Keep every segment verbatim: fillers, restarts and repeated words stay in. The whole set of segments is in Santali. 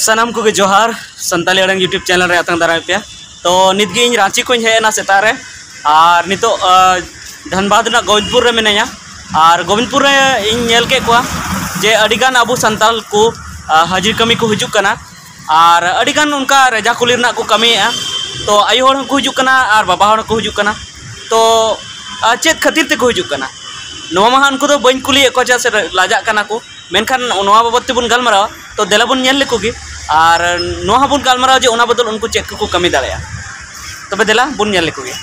ᱥᱟᱱᱟᱢ ᱠᱚᱜᱮ ᱡᱚᱦᱟᱨ, ᱥᱟᱱᱛᱟᱞᱤ ᱟᱲᱟᱝ YouTube ᱪᱮᱱᱮᱞ ᱨᱮ ᱟᱛᱟᱝ ᱫᱟᱨᱟᱢ ᱯᱮᱭᱟ᱾ ᱛᱚ ᱱᱤᱛ ᱜᱮ ᱤᱧ ᱨᱟᱸᱪᱤ ᱠᱷᱚᱱ ᱤᱧ ᱦᱮᱡ ᱮᱱᱟ ᱥᱮᱛᱟᱜ ᱨᱮ, ᱟᱨ ᱱᱤᱛᱚᱜ ᱟᱸ, ᱫᱷᱟᱱᱵᱟᱫᱽ ᱨᱮᱱᱟᱜ ᱜᱳᱵᱤᱱᱫᱯᱩᱨ ᱨᱮ ᱢᱤᱱᱟᱹᱧᱟ᱾ ᱟᱨ ᱜᱳᱵᱤᱱᱫᱯᱩᱨ ᱨᱮ ᱤᱧ ᱧᱮᱞ ᱠᱮᱫ ᱠᱚᱣᱟ ᱡᱮ ᱟᱹᱰᱤᱜᱟᱱ ᱟᱵᱚ ᱥᱟᱱᱛᱟᱲ ᱠᱚ ᱟᱸ, ᱦᱟᱡᱽᱨᱤ ᱠᱟᱹᱢᱤ ᱠᱚ ᱦᱤᱡᱩᱜ ᱠᱟᱱᱟ, ᱟᱨ ᱟᱹᱰᱤᱜᱟᱱ ᱚᱱᱠᱟ ᱨᱮᱡᱟ ᱠᱩᱞᱤ ᱨᱮᱱᱟᱜ ᱠᱚ ᱠᱟᱹᱢᱤᱭᱮᱫᱼᱟ᱾ ᱛᱚ ᱟᱭᱳ ᱦᱚᱲ ᱦᱚᱸᱠᱚ ᱦᱤᱡᱩᱜ ᱠᱟᱱᱟ ᱟᱨ ᱵᱟᱵᱟ ᱦᱚᱲ ᱦᱚᱸᱠᱚ ᱦᱤᱡᱩᱜ ᱠᱟᱱᱟ᱾ ᱛᱚ ᱟᱨ ᱪᱮᱫ ᱠᱷᱟᱹᱛᱤᱨ ᱛᱮᱠᱚ ᱦᱤᱡᱩᱜ ᱠᱟᱱᱟ, ᱱᱚᱣᱟ ᱢᱟ ᱦᱟᱸᱜ ᱩᱱᱠᱩ ᱫᱚ ᱵᱟᱹᱧ ᱠᱩᱞᱤᱭᱮᱫ ᱠᱚᱣᱟ, ᱪᱮᱫᱟᱜ ᱥᱮ ᱞᱟᱡᱟᱜ ᱠᱟᱱᱟ ᱠᱚ᱾ ᱢᱮᱱᱠᱷᱟᱱ ᱱᱚᱣᱟ ᱵᱟᱵᱚᱫ ᱛᱮᱵᱚᱱ ᱜᱟᱞᱢᱟᱨᱟᱣᱟ᱾ ᱛᱚ ᱫᱮᱞᱟ ᱵᱚᱱ ᱧᱮᱞ ᱞᱮᱠᱚ ᱜᱮ, ᱟᱨ ᱱᱚᱣᱟ ᱦᱚᱸᱵᱚᱱ ᱜᱟᱞᱢᱟᱨᱟᱣᱟ ᱡᱮ ᱚᱱᱟ ᱵᱚᱫᱚᱞ ᱩᱱᱠᱩ ᱪᱮᱫ ᱠᱚᱠᱚ ᱠᱟᱹᱢᱤ ᱫᱟᱲᱮᱭᱟᱜᱼᱟ᱾ ᱛᱚᱵᱮ ᱫᱮᱞᱟ ᱵᱚᱱ ᱧᱮᱞ ᱞᱮᱠᱚ ᱜᱮ᱾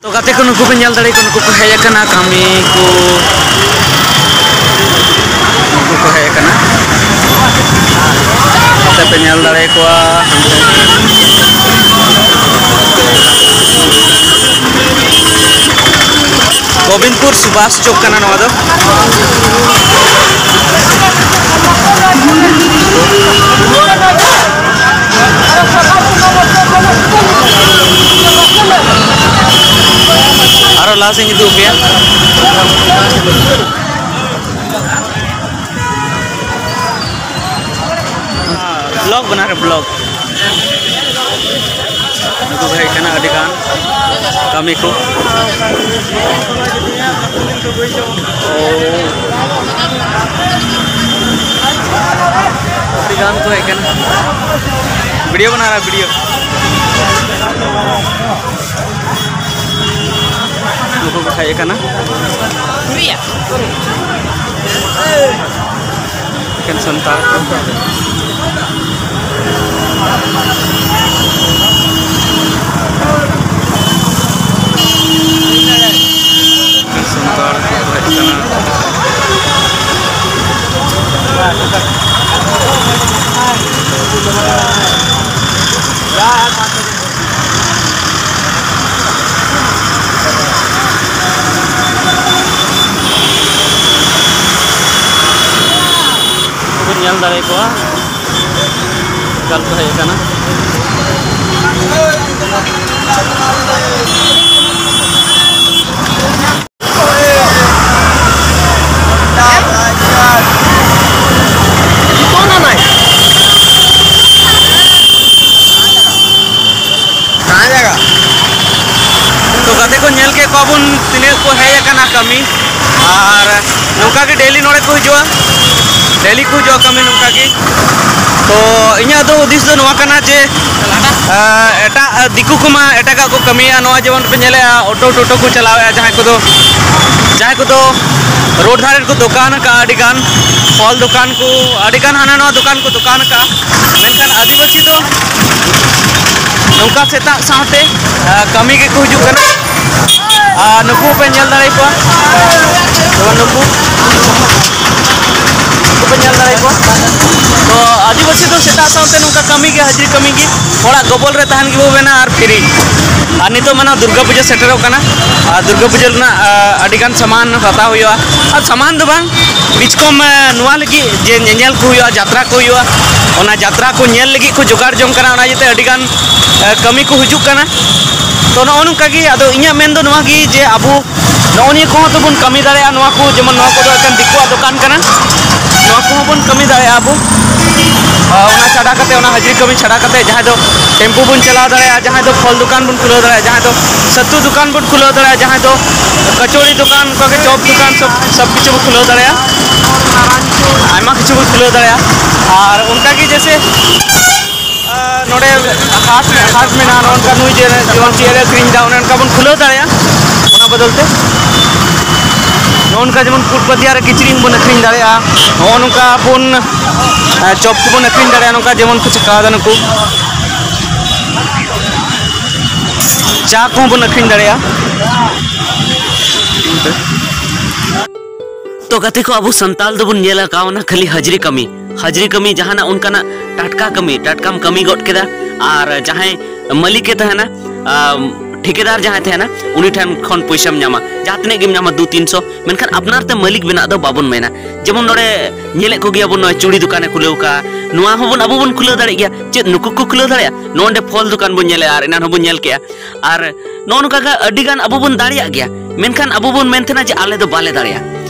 ᱛᱚ ᱜᱟᱛᱮ ᱠᱚ, ᱱᱩᱠᱩ ᱯᱮ ᱧᱮᱞ ᱫᱟᱲᱮᱭᱟᱠᱚ, ᱱᱩᱠᱩ ᱠᱚ ᱦᱮᱡ ᱟᱠᱟᱱᱟ ᱠᱟᱹᱢᱤ ᱠᱚ, ᱱᱩᱠᱩ ᱠᱚ ᱦᱮᱡ ᱟᱠᱟᱱᱟ᱾ ᱱᱚᱛᱮ ᱯᱮ ᱧᱮᱞ ᱫᱟᱲᱮᱭᱟᱠᱚᱣᱟ, ᱦᱟᱱᱛᱮ ᱜᱳᱵᱤᱱᱫᱯᱩᱨ ᱥᱩᱵᱷᱟᱥ ᱪᱚᱠ ᱠᱟᱱᱟ ᱱᱚᱣᱟ ᱫᱚ᱾ ᱟᱨᱚ ᱞᱟᱦᱟ ᱥᱮᱫ ᱤᱧ ᱤᱫᱤ ᱯᱮᱭᱟ᱾ ᱵᱞᱚᱜ ᱵᱮᱱᱟᱣ ᱨᱮ ᱵᱞᱚᱜ᱾ ᱱᱩᱠᱩ ᱠᱚ ᱦᱮᱡ ᱠᱟᱱᱟ ᱟᱹᱰᱤ ᱜᱟᱱ ᱠᱟᱹᱢᱤ ᱠᱚ᱾ ᱟᱹᱰᱤ ᱜᱟᱱ ᱠᱚ ᱦᱮᱡ ᱠᱟᱱᱟ᱾ ᱵᱷᱤᱰᱤᱭᱳ ᱵᱮᱱᱟᱣ ᱨᱮ ᱵᱷᱤᱰᱤᱭᱳ᱾ ᱱᱩᱠᱩ ᱠᱚ ᱦᱮᱡ ᱠᱟᱱᱟ᱾ ᱮᱠᱮᱱ ᱥᱟᱱᱛᱟᱲ ᱠᱚ᱾ ᱮᱠᱮᱱ ᱥᱟᱱᱛᱟᱲ ᱠᱚ ᱦᱮᱡ ᱠᱟᱱᱟ᱾ ᱵᱚᱱ ᱧᱮᱞ ᱫᱟᱲᱮ ᱠᱚᱣᱟ, ᱮᱠᱟᱞ ᱠᱚ ᱦᱮᱡ ᱟᱠᱟᱱᱟ᱾ ᱛᱚ ᱜᱟᱛᱮ ᱠᱚ, ᱧᱮᱞ ᱠᱮᱫ ᱠᱚᱣᱟ ᱵᱚᱱ ᱛᱤᱱᱟᱹᱜ ᱠᱚ ᱦᱮᱡ ᱟᱠᱟᱱᱟ ᱠᱟᱹᱢᱤ, ᱟᱨ ᱱᱚᱝᱠᱟ ᱜᱮ ᱰᱮᱞᱤ ᱱᱚᱰᱮ ᱠᱚ ᱦᱤᱡᱩᱜᱼᱟ, ᱰᱮᱞᱤ ᱠᱚ ᱦᱤᱡᱩᱜᱼᱟ ᱠᱟᱹᱢᱤ ᱱᱚᱝᱠᱟ ᱜᱮ᱾ ᱛᱚ ᱤᱧᱟᱹᱜ ᱫᱚ ᱦᱩᱫᱤᱥ ᱫᱚ ᱱᱚᱣᱟ ᱠᱟᱱᱟ ᱡᱮ, ᱟᱸ, ᱮᱴᱟᱜ, ᱟᱸ, ᱫᱤᱠᱩ ᱠᱚᱢᱟ ᱮᱴᱟᱜᱟᱜ ᱠᱚ ᱠᱟᱹᱢᱤᱭᱟ, ᱱᱚᱣᱟ ᱡᱮᱢᱚᱱ ᱯᱮ ᱧᱮᱞᱮᱫᱼᱟ, ᱚᱴᱳ ᱴᱳᱴᱳ ᱠᱚ ᱪᱟᱞᱟᱣᱮᱫᱼᱟ, ᱡᱟᱦᱟᱸᱭ ᱠᱚᱫᱚ, ᱡᱟᱦᱟᱸᱭ ᱠᱚᱫᱚ ᱨᱳᱰ ᱫᱷᱟᱨᱮ ᱨᱮᱠᱚ ᱫᱚᱠᱟᱱ ᱟᱠᱟᱫᱼᱟ, ᱟᱹᱰᱤᱜᱟᱱ ᱯᱷᱚᱞ ᱫᱚᱠᱟᱱ ᱠᱚ, ᱟᱹᱰᱤᱜᱟᱱ ᱦᱟᱱᱟ ᱱᱚᱣᱟ ᱫᱚᱠᱟᱱ ᱠᱚ ᱫᱚᱠᱟᱱ ᱟᱠᱟᱫᱼᱟ᱾ ᱢᱮᱱᱠᱷᱟᱱ ᱟᱹᱫᱤᱵᱟᱹᱥᱤ ᱫᱚ ᱱᱚᱝᱠᱟ ᱥᱮᱛᱟᱜ ᱥᱟᱶᱛᱮ, ᱟᱸ, ᱠᱟᱹᱢᱤ ᱜᱮᱠᱚ ᱦᱤᱡᱩᱜ ᱠᱟᱱᱟ᱾ ᱟᱨ ᱱᱩᱠᱩ ᱯᱮ ᱧᱮᱞ ᱫᱟᱲᱮ ᱠᱚᱣᱟ, ᱡᱮᱢᱚᱱ ᱱᱩᱠᱩ, ᱱᱩᱠᱩ ᱯᱮ ᱧᱮᱞ ᱫᱟᱲᱮ ᱠᱚᱣᱟ᱾ ᱛᱚ ᱟᱹᱫᱤᱵᱟᱹᱥᱤ ᱫᱚ ᱥᱮᱛᱟᱜ ᱥᱟᱶᱛᱮ ᱱᱚᱝᱠᱟ ᱠᱟᱹᱢᱤ ᱜᱮ, ᱦᱟᱹᱡᱨᱤ ᱠᱟᱹᱢᱤ ᱜᱮ, ᱦᱚᱲᱟᱜ ᱜᱚᱵᱚᱞ ᱨᱮ ᱛᱟᱦᱮᱱ ᱜᱮᱵᱚ ᱢᱮᱱᱟ ᱟᱨ ᱯᱷᱤᱨᱤ᱾ ᱟᱨ ᱱᱤᱛᱚᱜ ᱢᱟ ᱱᱚᱣᱟ ᱫᱩᱨᱜᱟ ᱯᱩᱡᱟᱹ ᱥᱮᱴᱮᱨᱚᱜ ᱠᱟᱱᱟ, ᱟᱨ ᱫᱩᱨᱜᱟ ᱯᱩᱡᱟᱹ ᱨᱮᱱᱟᱜ, ᱟᱸ, ᱟᱹᱰᱤᱜᱟᱱ ᱥᱟᱢᱟᱱ ᱦᱟᱛᱟᱣ ᱦᱩᱭᱩᱜᱼᱟ᱾ ᱟᱨ ᱥᱟᱢᱟᱱ ᱫᱚ ᱵᱟᱝ, ᱵᱤᱪᱠᱚᱢ, ᱟᱸ, ᱱᱚᱣᱟ ᱞᱟᱹᱜᱤᱫ ᱡᱮ ᱧᱮᱧᱮᱞ ᱠᱚ ᱦᱩᱭᱩᱜᱼᱟ, ᱡᱟᱛᱨᱟ ᱠᱚ ᱦᱩᱭᱩᱜᱼᱟ, ᱚᱱᱟ ᱡᱟᱛᱨᱟ ᱠᱚ ᱧᱮᱞ ᱞᱟᱹᱜᱤᱫ ᱠᱚ ᱡᱚᱜᱟᱲ ᱡᱚᱝ ᱠᱟᱱᱟ, ᱚᱱᱟ ᱤᱭᱟᱹᱛᱮ ᱟᱹᱰᱤᱜᱟᱱ, ᱟᱸ, ᱠᱟᱹᱢᱤ ᱠᱚ ᱦᱤᱡᱩᱜ ᱠᱟᱱᱟ᱾ ᱛᱚ ᱱᱚᱜᱼᱚ ᱱᱚᱝᱠᱟ ᱜᱮ, ᱟᱫᱚ ᱤᱧᱟᱹᱜ ᱢᱮᱱ ᱫᱚ ᱱᱚᱣᱟ ᱜᱮ ᱡᱮ ᱟᱵᱚ ᱱᱚᱜᱼᱚ ᱱᱤᱭᱟᱹ ᱠᱚᱦᱚᱸ ᱛᱚᱵᱚᱱ ᱠᱟᱹᱢᱤ ᱫᱟᱲᱮᱭᱟᱜᱼᱟ᱾ ᱱᱚᱣᱟ ᱠᱚ ᱡᱮᱢᱚᱱ ᱱᱚᱣᱟ ᱠᱚᱫᱚ ᱮᱠᱮᱱ ᱫᱤᱠᱩᱣᱟᱜ ᱫᱚᱠᱟᱱ ᱠᱟᱱᱟ, ᱱᱚᱣᱟ ᱠᱚᱦᱚᱸ ᱵᱚᱱ ᱠᱟᱹᱢᱤ ᱫᱟᱲᱮᱭᱟᱜᱼᱟ ᱟᱵᱚ᱾ ᱟᱨ ᱚᱱᱟ ᱪᱷᱟᱰᱟ ᱠᱟᱛᱮ, ᱚᱱᱟ ᱦᱟᱹᱡᱨᱤ ᱠᱟᱹᱢᱤ ᱪᱷᱟᱰᱟ ᱠᱟᱛᱮ, ᱡᱟᱦᱟᱸᱭ ᱫᱚ ᱴᱮᱢᱯᱩ ᱵᱚᱱ ᱪᱟᱞᱟᱣ ᱫᱟᱲᱮᱭᱟᱜᱼᱟ, ᱡᱟᱦᱟᱸᱭ ᱫᱚ ᱯᱷᱚᱞ ᱫᱚᱠᱟᱱ ᱵᱚᱱ ᱠᱷᱩᱞᱟᱹᱣ ᱫᱟᱲᱮᱭᱟᱜᱼᱟ, ᱡᱟᱦᱟᱸᱭ ᱫᱚ ᱥᱟᱹᱛᱩ ᱫᱚᱠᱟᱱ ᱵᱚᱱ ᱠᱷᱩᱞᱟᱹᱣ ᱫᱟᱲᱮᱭᱟᱜᱼᱟ, ᱡᱟᱦᱟᱸᱭ ᱫᱚ ᱠᱟᱪᱚᱲᱤ ᱫᱚᱠᱟᱱ, ᱚᱱᱠᱟᱜᱮ ᱪᱚᱯ ᱫᱚᱠᱟᱱ, ᱥᱚᱵ, ᱥᱚᱵ ᱠᱤᱪᱷᱩ ᱵᱚᱱ ᱠᱷᱩᱞᱟᱹᱣ ᱫᱟᱲᱮᱭᱟᱜᱼᱟ, ᱟᱭᱢᱟ ᱠᱤᱪᱷᱩ ᱵᱚᱱ ᱠᱷᱩᱞᱟᱹᱣ ᱫᱟᱲᱮᱭᱟᱜᱼᱟ᱾ ᱟᱨ ᱚᱱᱠᱟᱜᱮ ᱡᱮᱭᱥᱮ ᱟᱨ ᱱᱚᱰᱮ ᱦᱟᱴ, ᱦᱟᱴ ᱢᱮᱱᱟᱜᱼᱟ, ᱱᱚᱜᱼᱚ ᱱᱚᱝᱠᱟ ᱱᱩᱭ ᱡᱮ ᱡᱮᱢᱚᱱ ᱪᱮᱫ ᱮ ᱟᱹᱠᱷᱨᱤᱧ ᱮᱫᱟ, ᱚᱱᱮ ᱚᱱᱠᱟ ᱵᱚᱱ ᱠᱷᱩᱞᱟᱹᱣ ᱫᱟᱲᱮᱭᱟᱜᱼᱟ᱾ ᱚᱱᱟ ᱵᱚᱫᱚᱞ ᱛᱮ ᱱᱚᱜᱼᱚ ᱱᱚᱝᱠᱟ ᱡᱮᱢᱚᱱ ᱯᱩᱴ ᱯᱟᱹᱛᱤᱭᱟᱹ ᱨᱮ ᱠᱤᱪᱨᱤᱡ ᱦᱚᱸᱵᱚᱱ ᱟᱹᱠᱷᱨᱤᱧ ᱫᱟᱲᱮᱭᱟᱜᱼᱟ᱾ ᱱᱚᱜᱼᱚ ᱱᱚᱝᱠᱟ ᱵᱚᱱ, ᱮ, ᱪᱚᱯ ᱠᱚᱵᱚᱱ ᱟᱹᱠᱷᱨᱤᱧ ᱫᱟᱲᱮᱭᱟᱜᱼᱟ᱾ ᱱᱚᱝᱠᱟ ᱡᱮᱢᱚᱱ ᱠᱚ ᱪᱤᱠᱟᱹᱣᱫᱟ ᱱᱩᱠᱩ, ᱪᱟ ᱠᱚᱦᱚᱸ ᱵᱚᱱ ᱟᱹᱠᱷᱨᱤᱧ ᱫᱟᱲᱮᱭᱟᱜᱼᱟ᱾ ᱛᱚ ᱜᱟᱛᱮ ᱠᱚ, ᱟᱵᱚ ᱥᱟᱱᱛᱟᱲ ᱫᱚᱵᱚᱱ ᱧᱮᱞ ᱟᱠᱟᱣᱱᱟ ᱠᱷᱟᱹᱞᱤ ᱦᱟᱡᱽᱨᱤ ᱠᱟᱹᱢᱤ, ᱦᱟᱡᱽᱨᱤ ᱠᱟᱹᱢᱤ, ᱡᱟᱦᱟᱱᱟᱜ ᱚᱱᱠᱟᱱᱟᱜ ᱴᱟᱴᱠᱟ ᱠᱟᱹᱢᱤ, ᱴᱟᱴᱠᱟᱢ ᱠᱟᱹᱢᱤ ᱜᱚᱫ ᱠᱮᱫᱟ, ᱟᱨ ᱡᱟᱦᱟᱸᱭ ᱢᱟᱹᱞᱤᱠᱮ ᱛᱟᱦᱮᱱᱟ, ᱟᱢ, ᱴᱷᱤᱠᱟᱹᱫᱟᱨ ᱡᱟᱦᱟᱸᱭ ᱛᱟᱦᱮᱱᱟ, ᱩᱱᱤ ᱴᱷᱮᱱ ᱠᱷᱚᱱ ᱯᱚᱭᱥᱟᱢ ᱧᱟᱢᱟ, ᱡᱟᱦᱟᱸ ᱛᱤᱱᱟᱹᱜ ᱜᱮᱢ ᱧᱟᱢᱟ, ᱫᱩ ᱛᱤᱱᱥᱚ᱾ ᱢᱮᱱᱠᱷᱟᱱ ᱟᱯᱱᱟᱨ ᱛᱮ ᱢᱟᱹᱞᱤᱠ ᱵᱮᱱᱟᱜ ᱫᱚ ᱵᱟᱵᱚᱱ ᱢᱮᱱᱟ᱾ ᱡᱮᱢᱚᱱ ᱱᱚᱰᱮ ᱧᱮᱞᱮᱫ ᱠᱚᱜᱮᱭᱟᱵᱚᱱ, ᱱᱚᱜᱼᱚᱭ ᱪᱩᱲᱤ ᱫᱚᱠᱟᱱᱮ ᱠᱷᱩᱞᱟᱹᱣ ᱠᱟᱜᱼᱟ, ᱱᱚᱣᱟ ᱦᱚᱸᱵᱚᱱ, ᱟᱵᱚ ᱵᱚᱱ ᱠᱷᱩᱞᱟᱹᱣ ᱫᱟᱲᱮᱭᱟᱜ ᱜᱮᱭᱟ᱾ ᱪᱮᱫ ᱱᱩᱠᱩ ᱠᱚ ᱠᱷᱩᱞᱟᱹᱣ ᱫᱟᱲᱮᱭᱟᱜᱼᱟ? ᱱᱚᱜᱼᱚ ᱱᱚᱰᱮ ᱯᱷᱚᱞ ᱫᱚᱠᱟᱱ ᱵᱚᱱ ᱧᱮᱞᱮᱜᱼᱟ, ᱟᱨ ᱮᱱᱟᱱ ᱦᱚᱸᱵᱚᱱ ᱧᱮᱞ ᱠᱮᱜᱼᱟ᱾ ᱟᱨ ᱱᱚᱜᱼᱚ ᱱᱚᱝᱠᱟ ᱜᱮ ᱟᱹᱰᱤ ᱜᱟᱱ ᱟᱵᱚ ᱵᱚᱱ ᱫᱟᱲᱮᱭᱟᱜ ᱜᱮᱭᱟ, ᱢᱮᱱᱠᱷᱟᱱ ᱟᱵᱚ ᱵᱚᱱ ᱢᱮᱱ ᱛᱟᱦᱮᱱᱟ ᱡᱮ ᱟᱞᱮ ᱫᱚ ᱵᱟᱞᱮ ᱫᱟᱲᱮᱭᱟᱜᱼᱟ᱾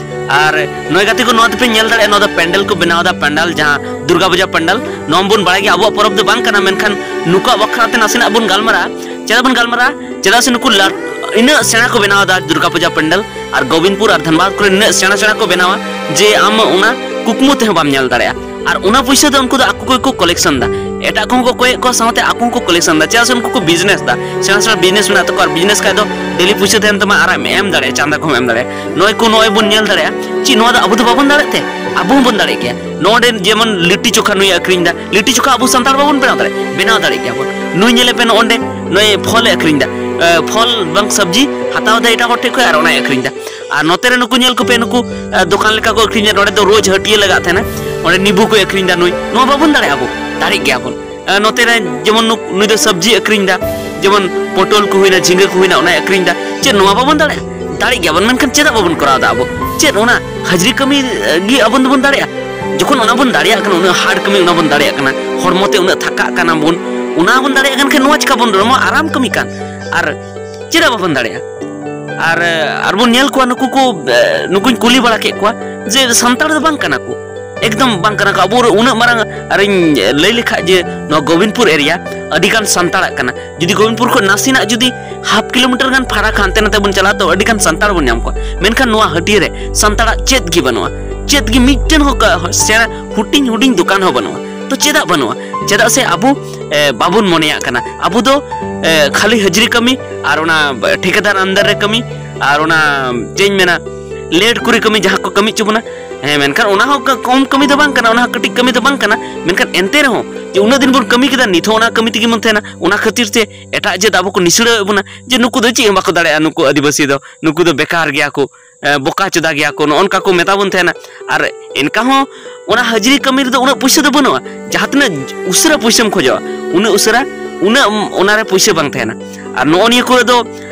ᱟᱨ ᱱᱚᱜᱼᱚᱭ ᱜᱟᱛᱮ ᱠᱚ, ᱱᱚᱣᱟ ᱫᱚᱯᱮ ᱧᱮᱞ ᱫᱟᱲᱮᱭᱟᱜᱼᱟ, ᱱᱚᱣᱟ ᱫᱚ ᱯᱮᱱᱰᱮᱞ ᱠᱚ ᱵᱮᱱᱟᱣ ᱮᱫᱟ, ᱯᱮᱱᱰᱮᱞ, ᱡᱟᱦᱟᱸ ᱫᱩᱨᱜᱟ ᱯᱩᱡᱟ ᱯᱮᱱᱰᱮᱞ᱾ ᱱᱚᱣᱟ ᱵᱚᱱ ᱵᱟᱲᱟᱭ ᱜᱮᱭᱟ, ᱟᱵᱚᱣᱟᱜ ᱯᱚᱨᱚᱵᱽ ᱫᱚ ᱵᱟᱝ ᱠᱟᱱᱟ, ᱢᱮᱱᱠᱷᱟᱱ ᱱᱩᱠᱩᱣᱟᱜ ᱵᱟᱠᱷᱨᱟ ᱛᱮ ᱱᱟᱥᱮᱱᱟᱜ ᱵᱚᱱ ᱜᱟᱞᱢᱟᱨᱟᱜᱼᱟ᱾ ᱪᱮᱫᱟᱜ ᱵᱚᱱ ᱜᱟᱞᱢᱟᱨᱟᱜᱼᱟ? ᱪᱮᱫᱟᱜ ᱥᱮ ᱱᱩᱠᱩ ᱞᱟᱹᱴ-, ᱤᱱᱟᱹᱜ ᱥᱮᱬᱟ ᱠᱚ ᱵᱮᱱᱟᱣ ᱮᱫᱟ ᱫᱩᱨᱜᱟ ᱯᱩᱡᱟ ᱯᱮᱱᱰᱮᱞ, ᱟᱨ ᱜᱳᱵᱤᱱᱫᱯᱩᱨ ᱟᱨ ᱫᱷᱟᱱᱵᱟᱫᱽ ᱠᱚᱨᱮ ᱱᱤᱱᱟᱹᱜ ᱥᱮᱬᱟ ᱥᱮᱬᱟ ᱠᱚ ᱵᱮᱱᱟᱣᱟ ᱡᱮ ᱟᱢ ᱚᱱᱟ ᱠᱩᱠᱢᱩ ᱛᱮᱦᱚᱸ ᱵᱟᱢ ᱧᱮᱞ ᱫᱟᱲᱮᱭᱟᱜᱼᱟ᱾ ᱟᱨ ᱚᱱᱟ ᱯᱚᱭᱥᱟ ᱫᱚ ᱩᱱᱠᱩ ᱫᱚ ᱟᱠᱚ ᱠᱚᱜᱮ ᱠᱚ ᱠᱟᱞᱮᱠᱥᱚᱱ ᱫᱟ, ᱮᱴᱟᱜ ᱠᱚᱦᱚᱸ ᱠᱚ ᱠᱚᱭᱮᱫ ᱠᱚᱣᱟ, ᱥᱟᱶᱛᱮ ᱟᱠᱚ ᱦᱚᱸᱠᱚ ᱠᱟᱞᱮᱠᱥᱚᱱ ᱫᱟ᱾ ᱪᱮᱫᱟᱜ ᱥᱮ ᱩᱱᱠᱩ ᱠᱚ ᱵᱤᱡᱽᱱᱮᱥ ᱫᱟ, ᱥᱮᱬᱟ ᱥᱮᱬᱟ ᱵᱤᱡᱽᱱᱮᱥ ᱢᱮᱱᱟᱜ ᱛᱟᱠᱚᱣᱟ, ᱟᱨ ᱵᱤᱡᱽᱱᱮᱥ ᱠᱷᱟᱡ ᱫᱚ ᱰᱮᱞᱤ ᱯᱚᱭᱥᱟ ᱛᱟᱦᱮᱱ ᱛᱟᱢᱟ, ᱟᱨ ᱮᱢ ᱫᱟᱲᱮᱭᱟᱜᱼᱟ, ᱪᱟᱸᱫᱟ ᱠᱚᱦᱚᱸ ᱮᱢ ᱫᱟᱲᱮᱭᱟᱜᱼᱟ᱾ ᱱᱚᱜᱼᱚᱭ ᱠᱚ, ᱱᱚᱜᱼᱚᱭ ᱵᱚᱱ ᱧᱮᱞ ᱫᱟᱲᱮᱭᱟᱜᱼᱟ, ᱪᱮᱫ ᱱᱚᱣᱟ ᱫᱚ ᱟᱵᱚ ᱫᱚ ᱵᱟᱵᱚᱱ ᱫᱟᱲᱮᱭᱟᱜ ᱛᱮ? ᱟᱵᱚ ᱦᱚᱸᱵᱚᱱ ᱫᱟᱲᱮᱭᱟᱜ ᱜᱮᱭᱟ᱾ ᱱᱚᱰᱮ ᱡᱮᱢᱚᱱ ᱞᱤᱴᱤ ᱪᱳᱠᱷᱟ ᱱᱩᱭ ᱟᱹᱠᱷᱨᱤᱧ ᱫᱟ, ᱞᱤᱴᱤ ᱪᱳᱠᱷᱟ ᱟᱵᱚ ᱥᱟᱱᱛᱟᱲ ᱵᱟᱵᱚᱱ ᱵᱮᱱᱟᱣ ᱫᱟᱲᱮᱭᱟᱜᱼᱟ? ᱵᱮᱱᱟᱣ ᱫᱟᱲᱮᱭᱟᱜ ᱜᱮᱭᱟ ᱵᱚᱱ᱾ ᱱᱩᱭ ᱧᱮᱞᱮ ᱯᱮ, ᱱᱚᱜᱼᱚᱸᱰᱮ ᱱᱩᱭ ᱯᱷᱚᱞᱮ ᱟᱹᱠᱷᱨᱤᱧ ᱫᱟ, ᱮ, ᱯᱷᱚᱞ ᱵᱟᱝ ᱥᱚᱵᱽᱡᱤ ᱦᱟᱛᱟᱣ ᱫᱟᱭ ᱮᱴᱟᱜ ᱦᱚᱲ ᱴᱷᱮᱡ ᱠᱷᱚᱡ ᱟᱨ ᱚᱱᱟᱭ ᱟᱹᱠᱷᱨᱤᱧ ᱫᱟ᱾ ᱟᱨ ᱱᱚᱛᱮ ᱨᱮ ᱱᱩᱠᱩ ᱧᱮᱞ ᱠᱚᱯᱮ, ᱱᱩᱠᱩ, ᱮ, ᱫᱚᱠᱟᱱ ᱞᱮᱠᱟ ᱠᱚ ᱟᱹᱠᱷᱨᱤᱧ ᱫᱟ᱾ ᱱᱚᱰᱮ ᱫᱚ ᱨᱳᱡᱽ ᱦᱟᱹᱴᱤᱭᱟᱹ ᱞᱟᱜᱟᱜ ᱛᱟᱦᱮᱱᱟ, ᱚᱸᱰᱮ ᱱᱤᱵᱩ ᱠᱚᱭ ᱟᱹᱠᱷᱨᱤᱧ ᱫᱟ ᱱᱩᱭ᱾ ᱱᱚᱣᱟ ᱵᱟᱵᱚᱱ ᱫᱟᱲᱮᱭᱟᱜᱼᱟ ᱟᱵᱚ? ᱫᱟᱲᱮᱜ ᱜᱮᱭᱟ ᱵᱚᱱ᱾ ᱮ, ᱱᱚᱛᱮ ᱨᱮ ᱡᱮᱢᱚᱱ ᱱᱩᱠ-, ᱱᱩᱭ ᱫᱚ ᱥᱚᱵᱽᱡᱤ ᱟᱹᱠᱷᱨᱤᱧ ᱫᱟ, ᱡᱮᱢᱚᱱ ᱯᱚᱴᱚᱞ ᱠᱚ ᱦᱩᱭᱱᱟ, ᱡᱷᱤᱸᱜᱟᱹ ᱠᱚ ᱦᱩᱭᱱᱟ, ᱚᱱᱟᱭ ᱟᱹᱠᱷᱨᱤᱧ ᱫᱟ᱾ ᱪᱮᱫ ᱱᱚᱣᱟ ᱵᱟᱵᱚᱱ ᱫᱟᱲᱮᱭᱟᱜᱼᱟ? ᱫᱟᱲᱮᱜ ᱜᱮᱭᱟ ᱵᱚᱱ, ᱢᱮᱱᱠᱷᱟᱱ ᱪᱮᱫᱟᱜ ᱵᱟᱵᱚᱱ ᱠᱚᱨᱟᱣ ᱫᱟ ᱟᱵᱚ? ᱪᱮᱫ ᱚᱱᱟ ᱦᱟᱡᱽᱨᱤ ᱠᱟᱹᱢᱤ, ᱮ, ᱜᱮ ᱟᱵᱚ ᱫᱚᱵᱚᱱ ᱫᱟᱲᱮᱭᱟᱜᱼᱟ? ᱡᱚᱠᱷᱚᱱ ᱚᱱᱟ ᱵᱚᱱ ᱫᱟᱲᱮᱭᱟᱜ ᱠᱟᱱᱟ, ᱩᱱᱟᱹᱜ hard ᱠᱟᱹᱢᱤ ᱚᱱᱟ ᱵᱚᱱ ᱫᱟᱲᱮᱭᱟᱜ ᱠᱟᱱᱟ, ᱦᱚᱲᱢᱚ ᱛᱮ ᱩᱱᱟᱹᱜ ᱛᱷᱟᱠᱟᱜ ᱠᱟᱱᱟ ᱵᱚᱱ, ᱚᱱᱟ ᱵᱚᱱ ᱫᱟᱲᱮᱭᱟᱜ ᱠᱟᱱ ᱠᱷᱟᱱ ᱱᱚᱣᱟ ᱪᱤᱠᱟ ᱵᱚᱱ, ᱱᱚᱣᱟ ᱟᱨᱟᱢ ᱠᱟᱹᱢᱤ ᱠᱟᱱ, ᱟᱨ ᱪᱮᱫᱟᱜ ᱵᱟᱵᱚᱱ ᱫᱟᱲᱮᱭᱟᱜᱼᱟ? ᱟᱨ, ᱟᱨ ᱵᱚᱱ ᱧᱮᱞ ᱠᱚᱣᱟ ᱱᱩᱠᱩ ᱠᱚ, ᱮ, ᱱᱩᱠᱩᱧ ᱠᱩᱞᱤ ᱵᱟᱲᱟ ᱠᱮᱫ ᱠᱚᱣᱟ ᱡᱮ ᱥᱟᱱᱛᱟᱲ ᱫᱚ ᱵᱟᱝ ᱠᱟᱱᱟ ᱠᱚ, ᱮᱠᱫᱚᱢ ᱵᱟᱝ ᱠᱟᱱᱟ ᱠᱚ᱾ ᱟᱵᱚ ᱩᱱᱟᱹᱜ ᱢᱟᱨᱟᱝ, ᱟᱨᱤᱧ ᱞᱟᱹᱭ ᱞᱮᱠᱷᱟᱡ ᱡᱮ ᱱᱚᱣᱟ ᱜᱳᱵᱤᱱᱫᱯᱩᱨ area ᱟᱹᱰᱤ ᱜᱟᱱ ᱥᱟᱱᱛᱟᱲᱟᱜ ᱠᱟᱱᱟ᱾ ᱡᱩᱫᱤ ᱜᱳᱵᱤᱱᱫᱯᱩᱨ ᱠᱷᱚᱱ ᱱᱟᱥᱮᱱᱟᱜ ᱡᱩᱫᱤ half kilometer ᱜᱟᱱ ᱯᱷᱟᱨᱟᱠ ᱦᱟᱱᱛᱮ ᱱᱟᱛᱮ ᱵᱚᱱ ᱪᱟᱞᱟᱜᱼᱟ, ᱛᱚ ᱟᱹᱰᱤ ᱜᱟᱱ ᱥᱟᱱᱛᱟᱲ ᱵᱚᱱ ᱧᱟᱢ ᱠᱚᱣᱟ᱾ ᱢᱮᱱᱠᱷᱟᱱ ᱱᱚᱣᱟ ᱦᱟᱹᱴᱤᱭᱟᱹ ᱨᱮ ᱥᱟᱱᱛᱟᱲᱟᱜ ᱪᱮᱫ ᱜᱮ ᱵᱟᱹᱱᱩᱜᱼᱟ, ᱪᱮᱫ ᱜᱮ ᱢᱤᱫᱴᱮᱱ ᱦᱚᱸ ᱠᱟ-, ᱥᱮᱬᱟ ᱦᱩᱰᱤᱧ ᱦᱩᱰᱤᱧ ᱫᱚᱠᱟᱱ ᱦᱚᱸ ᱵᱟᱹᱱᱩᱜᱼᱟ᱾ ᱛᱚ ᱪᱮᱫᱟᱜ ᱵᱟᱹᱱᱩᱜᱼᱟ? ᱪᱮᱫᱟᱜ ᱥᱮ ᱟᱵᱚ, ᱮ, ᱵᱟᱵᱚᱱ ᱢᱚᱱᱮᱭᱟᱜ ᱠᱟᱱᱟ᱾ ᱟᱵᱚ ᱫᱚ, ᱮ, ᱠᱷᱟᱹᱞᱤ ᱦᱟᱹᱡᱨᱤ ᱠᱟᱹᱢᱤ ᱟᱨ ᱚᱱᱟ ᱴᱷᱤᱠᱟᱹᱫᱟᱨ under ᱨᱮ ᱠᱟᱹᱢᱤ ᱟᱨ ᱚᱱᱟ, ᱪᱮᱫ ᱤᱧ ᱢᱮᱱᱟ, ᱞᱮᱴ ᱠᱚᱨᱮ ᱠᱟᱹᱢᱤ ᱡᱟᱦᱟᱸ ᱠᱚ ᱠᱟᱹᱢᱤ ᱦᱚᱪᱚ ᱵᱚᱱᱟ, ᱦᱮᱸ, ᱢᱮᱱᱠᱷᱟᱱ ᱚᱱᱟ ᱦᱚᱸ ᱠᱚᱢ ᱠᱟᱹᱢᱤ ᱫᱚ ᱵᱟᱝ ᱠᱟᱱᱟ, ᱚᱱᱟ ᱦᱚᱸ ᱠᱟᱹᱴᱤᱡ ᱠᱟᱹᱢᱤ ᱫᱚ ᱵᱟᱝ ᱠᱟᱱᱟ᱾ ᱢᱮᱱᱠᱷᱟᱱ ᱮᱱᱛᱮ ᱨᱮᱦᱚᱸ ᱡᱮ ᱩᱱᱟᱹᱜ ᱫᱤᱱ ᱵᱚᱱ ᱠᱟᱹᱢᱤ ᱠᱮᱫᱟ, ᱱᱤᱛ ᱦᱚᱸ ᱚᱱᱟ ᱠᱟᱹᱢᱤ ᱛᱮᱜᱮ ᱵᱚᱱ ᱛᱟᱦᱮᱱᱟ, ᱚᱱᱟ ᱠᱷᱟᱹᱛᱤᱨ ᱛᱮ ᱮᱴᱟᱜ ᱡᱟᱹᱛ ᱟᱵᱚ ᱠᱚ ᱱᱤᱥᱲᱟᱹᱣᱮᱫ ᱵᱚᱱᱟ ᱡᱮ ᱱᱩᱠᱩ ᱫᱚ ᱪᱮᱫ ᱦᱚᱸ ᱵᱟᱠᱚ ᱫᱟᱲᱮᱭᱟᱜᱼᱟ, ᱱᱩᱠᱩ ᱟᱹᱫᱤᱵᱟᱹᱥᱤ ᱫᱚ, ᱱᱩᱠᱩ ᱫᱚ ᱵᱮᱠᱟᱨ ᱜᱮᱭᱟ ᱠᱚ, ᱮ, ᱵᱚᱠᱟ ᱪᱚᱫᱟ ᱜᱮᱭᱟ ᱠᱚ, ᱱᱚᱜᱼᱚ ᱱᱚᱝᱠᱟ ᱠᱚ ᱢᱮᱛᱟ ᱵᱚᱱ ᱛᱟᱦᱮᱱᱟ᱾ ᱟᱨ ᱮᱱᱠᱟ ᱦᱚᱸ ᱚᱱᱟ ᱦᱟᱹᱡᱨᱤ ᱠᱟᱹᱢᱤ ᱨᱮᱫᱚ ᱩᱱᱟᱹᱜ ᱯᱩᱭᱥᱟᱹ ᱫᱚ ᱵᱟᱹᱱᱩᱜᱼᱟ, ᱡᱟᱦᱟᱸ ᱛᱤᱱᱟᱹᱜ ᱩᱥᱟᱹᱨᱟ ᱯᱩᱭᱥᱟᱹᱢ ᱠᱷᱚᱡᱚᱜᱼᱟ, ᱩᱱᱟᱹᱜ ᱩᱥᱟᱹᱨᱟ, ᱩᱱᱟᱹᱜ ᱚᱱᱟᱨᱮ ᱯᱩᱭᱥᱟᱹ ᱵᱟᱝ ᱛᱟᱦᱮᱱᱟ᱾ ᱟᱨ ᱱᱚᱜᱼᱚ ᱱᱤᱭᱟᱹ ᱠᱚᱨᱮ ᱫᱚ